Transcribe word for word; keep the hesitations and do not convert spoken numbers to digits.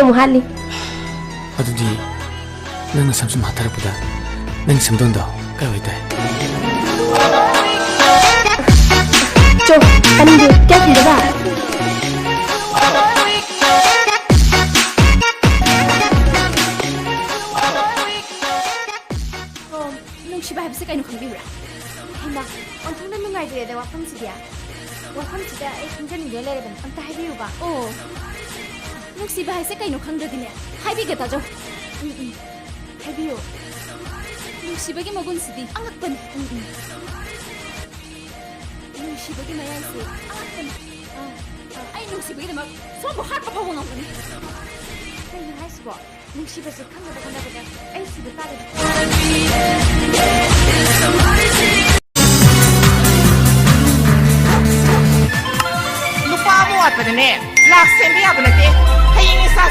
ꯑꯃꯨꯛ ꯍꯥꯠꯂꯤ꯫ ꯑꯗꯨꯗꯤ ꯅꯪꯅ ꯁꯝꯁꯨꯝ ꯍꯥꯠꯊꯔꯛꯄꯗ ꯅꯪ ꯁꯝꯗꯣꯟꯗꯣ ꯀꯥꯏꯋꯥꯏ ꯇꯥꯏ? ꯆꯣ, ꯇꯥꯅꯤꯡꯗꯦ꯫ ꯀꯌꯥ ꯀꯨꯏꯔꯕ? ꯑꯣ, ꯅꯨꯡꯁꯤꯕ ꯍꯥꯏꯕꯁꯦ ꯀꯩꯅꯣ ꯈꯪꯕꯤꯕ꯭ꯔꯥ? ꯍꯩꯃꯥ, ꯑꯣꯟꯊꯣꯛꯅ ꯅꯨꯡꯉꯥꯏꯖꯔꯦꯗ ꯋꯥꯐꯝꯁꯤꯗꯤ꯫ ꯋꯥꯐꯝꯁꯤꯗ ꯑꯩ ꯈꯪꯖꯅꯤꯡꯗꯨꯅ ꯂꯩꯔꯕꯅꯤ꯫ ꯑꯝꯇ ꯍꯥꯏꯕꯤꯌꯨꯕ꯫ ꯑꯣ, ꯅꯨꯡꯁꯤꯕ ꯍꯥꯏꯁꯦ ꯀꯩꯅꯣ ꯈꯪꯗ꯭ꯔꯗꯤꯅꯦ, ꯍꯥꯏꯕꯤꯒꯦ ꯇꯥꯖꯧ꯫ ꯎꯝ, ꯎꯝ꯫ ꯍꯥꯏꯕꯤꯌꯨ꯫ ꯅꯨꯡꯁꯤꯕꯒꯤ ꯃꯒꯨꯟꯁꯤꯗꯤ ꯑꯉꯛꯄꯅꯤ꯫ ꯎꯝ, ꯎꯝ꯫ ꯅꯨꯡꯁꯤꯕꯒꯤ ꯃꯌꯥꯏꯁꯦ ꯑꯉꯛꯄꯅꯤ꯫ ꯑꯥ, ꯑꯥ, ꯑꯩ ꯅꯨꯡꯁꯤꯕꯒꯤꯗꯃꯛ ꯁꯣꯝꯕꯨ ꯍꯥꯠꯄ ꯐꯥꯎꯕ ꯉꯝꯒꯅꯤ꯫ ꯀꯩꯅꯣ ꯍꯥꯏꯁꯤꯕꯣ? ꯅꯨꯡꯁꯤꯕꯁꯦ ꯈꯪꯅꯕ ꯍꯣꯠꯅꯕꯗ ꯑꯩ ꯁꯤꯕ ꯇꯥꯔꯦ꯫ ꯅꯨꯄꯥ ꯑꯃ ꯋꯥꯠꯄꯗꯅꯦ, ꯂꯥꯛ ꯁꯦꯝꯕ ꯌꯥꯕ ꯅꯠꯇꯦ꯫ ꯍꯌꯦꯡ ꯏꯆꯥ